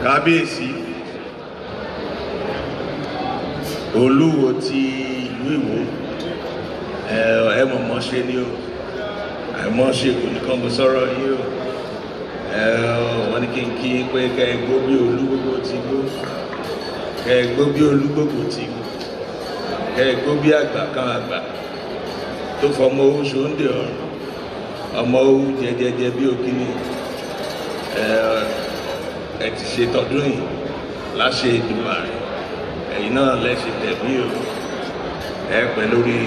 Kábíyèsí Olúwo ti ìlú Ìwó, ẹ mọ̀mọ́ ṣe ni o, àìmọ́ ṣe kò ní kàn kó sọ̀rọ̀ yìí o. Wọ́n ní kí n kí pé kẹ́ ẹ gbó bí olúgbogbo ti gbó, kẹ́ ẹ gbó bí olúgbogbo ti gbó, kẹ́ ẹ gbó bí àgbà kan àgbà tó fọmọ owó ṣòǹdè ọ̀run, ọmọ owó jẹjẹjẹ bí òkìní. Ẹ ti ṣe tọdún yìí láṣẹ Èdùmàrè, ẹ̀yin náà lẹ́ṣẹ̀ tẹ̀mí o, ẹ pẹ́ lórí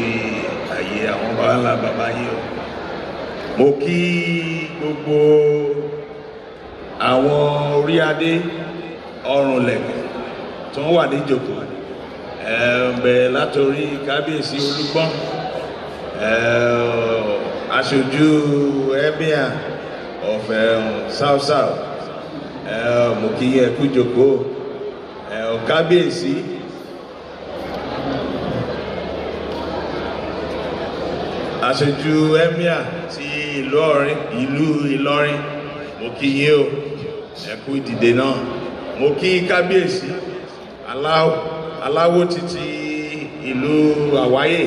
àyè àwọn baba ńlá baba yín o. Mo kí gbogbo àwọn orí adé ọrùn lẹ̀kẹ̀ tó ń wà níjòkó, ẹ bẹ̀rẹ̀ látòrí kábíyèsí Olúgbọ́n, aṣojú emir of South South, mo kí ẹ kú jòkó, kábíyèsí. Aṣojú emir ti ìlú Ìlọrin, mo kí yín o, ẹ kú ìdìde náà. Mo kí kábíyèsí aláwọ̀ títí ìlú Àwáyé,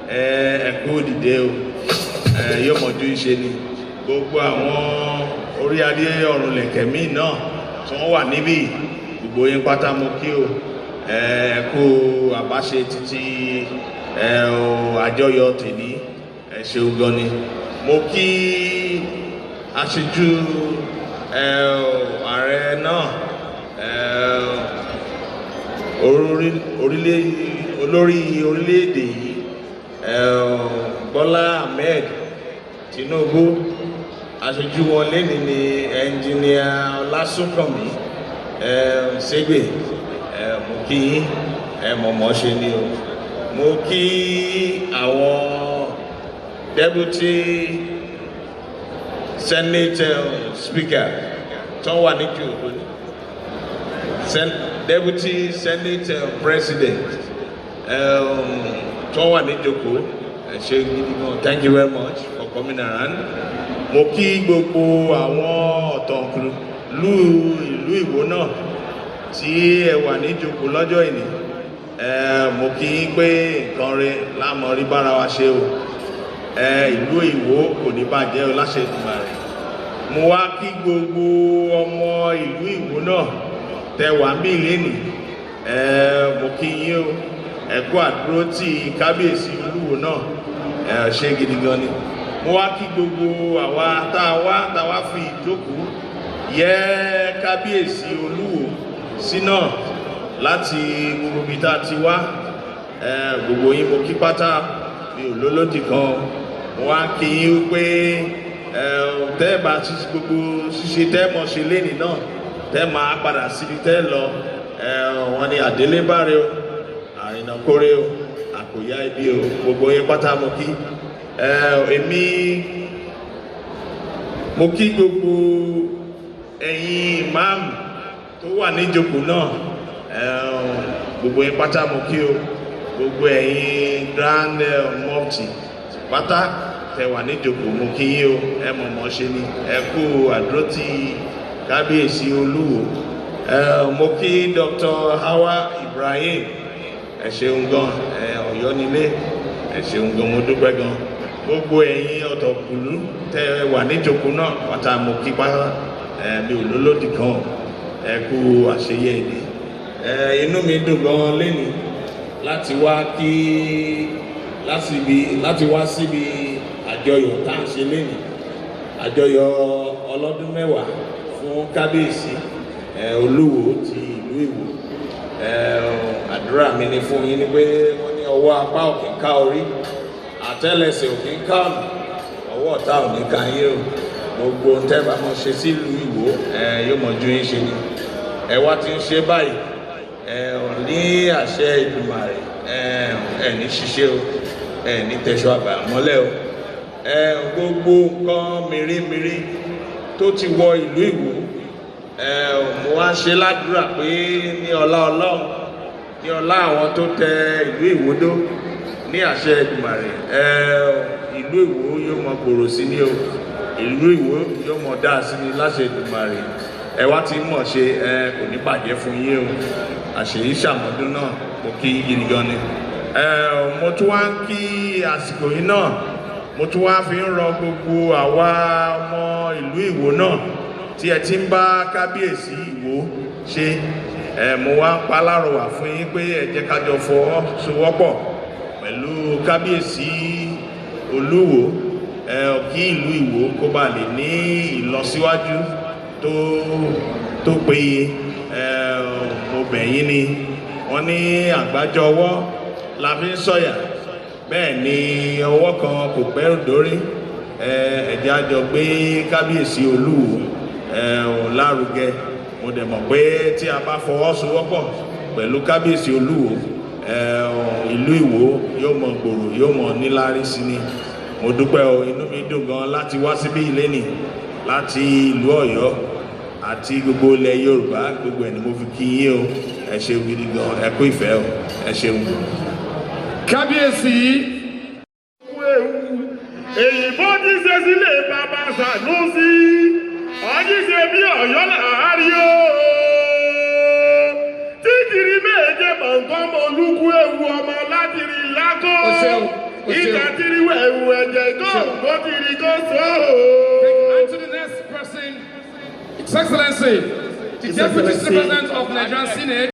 ẹ kú ìdìde o, yóò mọ̀jú ìṣe ni. Gbogbo àwọn orí adé ọ̀run lẹ̀kẹ̀ míì náà tí wọ́n wà níbí, gbogbo yín pátá mo kí o, ẹ kú àbáṣe títí àjọyọ̀ tèmi, ẹ ṣeun gan ni. Mo kí aṣojú ààrẹ náà, olórí orílẹ̀-èdè yìí, Bọ́lá Ahmed Tinubu. Aṣojú wọn lẹ́ni ni ẹnjìníà Ọlásùnkànmí Ṣégbè, mo kí ẹ mọ̀mọ́ ṣe ni o. Mo kí àwọn deputy senate speaker tó wà níjù, deputy senate president tó wà níjòkó, ẹ ṣé gidi gan, thank you very much for coming around. Mo kí gbogbo àwọn ọ̀tọ̀kùlú ìlú Ìwó náà tí ẹ wà níjòkó lọ́jọ́ ìní. Mo kí yín pé nǹkan rẹ lámọ̀ rí bára wa ṣe o, ìlú Ìwó kò ní bàjẹ́ o láṣẹ Èdùmàrè. Mo wá kí gbogbo ọmọ ìlú Ìwó náà tẹ wà ń bí lénìí, mo kí yín o, ẹ kú àdúró tí kábíyèsí Olúwo náà, ẹ ṣé gidi gan ni. Mo wá kí gbogbo àwa tá a wá fi ìjókòó yẹ kábíyèsí Olúwo sí náà láti gbogbo ibi tá a ti wá, gbogbo yín mo kí pátá, mi ò lólódì kan. Mo wá kí yín pé tẹ́ ẹ bá gbogbo ṣíṣe tẹ́ mọ̀ ṣe lénìí náà, tẹ́ máa padà síbi tẹ́ lọ, wọ́n ní àdélébáre o, àrìnàkórè o, àkòyá ibi o, gbogbo yín pátá mo kí. Èmi mo kí gbogbo ẹ̀yin ìmáàmù tó wà níjókòó náà, gbogbo yín pátá mo kí o, gbogbo ẹ̀yin grand mufti pátá tẹ́ wà níjókòó mo kí yín o, ẹ mọ̀mọ́ ṣe ni, ẹ kú àdúrótì kábíyèsí Olúwo. Mo kí Dr. Hawa Ibrahim, ẹ ṣeun gan, Ọ̀yọ́ nílé, ẹ ṣeun gan, mo dúpẹ́ gan. Gbogbo ẹ̀yin ọ̀tọ̀kùlú tẹ́ wà níjókòó náà pátá mo kí pátá, mi ò lólódì kan, ẹ kú àṣeyẹ ìdí. Inú mi dùn gan lénìí láti wá kí láti wá síbi àjọyọ̀ tá à ń ṣe lénìí, àjọyọ̀ ọlọ́dún mẹ́wàá fún kábíyèsí Olúwo ti ìlú Ìwó. Àdúrà mi ni fún yín ni pé wọ́n ní ọwọ́ apá òkè ń ká orí, àtẹ́lẹsẹ̀ òkè ń ká ọ̀nà, ọwọ́ ọ̀tá ò ní ká yín o. Gbogbo ohun tẹ́ bá mọ̀ ṣe sílùú Ìwó, yóò mọ̀ ju yín ṣe ni. Ẹ wá ti ń ṣe báyìí, ní àṣẹ Èdùmàrè, ẹ ní ṣiṣẹ́ o, ẹ ní tẹ̀sọ́ àgbà mọ́lẹ̀ o. Gbogbo nǹkan mèremère tó ti wọ ìlú Ìwó, mo wá ṣe ládùúrà pé ní ọlá Ọlọ́run, ní ọlá àwọn tó tẹ ìlú Ìwó dó, ní àṣẹ Èdùmàrè, ìlú Ìwó yóò mọ gbòòrò sí ní o, ìlú Ìwó yóò mọ dáa sí ní láṣẹ Èdùmàrè. Ẹ wá ti mọ̀ ṣe, ẹ kò ní bàjẹ́ fún yín o. Àṣèyí ṣàmọ́dún náà, mo kí yín gidi gan ni. Mo tún wá ń kí àsìkò yìí náà, mo tún wá fi ń rọ gbogbo àwa ọmọ ìlú Ìwó náà tí ẹ ti ń bá kábíyèsí Ìwó ṣe. Mo wá ń palárọwà fún yín pé ẹ jẹ́ ká jọ fọwọ́sowọ́pọ̀ pẹ̀lú kábíyèsí Olúwo, kí ìlú Ìwó kó ba lè ní ìlọsíwájú tó péye. Mo bẹ̀ yín ni. Wọ́n ní àgbájọ ọwọ́ la fi ń sọ̀yà, bẹ́ẹ̀ ni ọwọ́ kan kò gbẹ́rù dórí. Ẹ jẹ́ á jọ gbé kábíyèsí Olúwo lárugẹ. Mo dẹ̀ mọ̀ pé tí a bá fọwọ́sowọ́pọ̀ pẹ̀lú kábíyèsí Olúwo, ìlú Ìwó yóò mọ gbòòrò, yóò mọ níláárí sí ni. Mo dúpẹ́ o. Inú mi dùn gan láti wá síbí lónìí láti ìlú Ọ̀yọ́ àti gbogbo ilẹ̀ Yorùbá. Gbogbo ẹ̀ ni mo fi kí yín o. Ẹ ṣeun gidi gan, ẹ kú ìfẹ́ o, ẹ ṣeun. Kábíyèsí. Èyí bó ti ṣe sílé bàbá Sànúsí, ọjí ṣe bí Ọ̀yọ́ làárí o. Títìrí méje mọ̀nkán mọ̀lúkú ewu ọmọ látìrí lákó. O ṣeun, o ṣeun. Ìjà tìrí wẹ̀wù ẹ̀jẹ̀ kó kó tìrí kó sọ. And to the next person, His Excellency, the His Deputy Excellency. President of Nigerian Senate.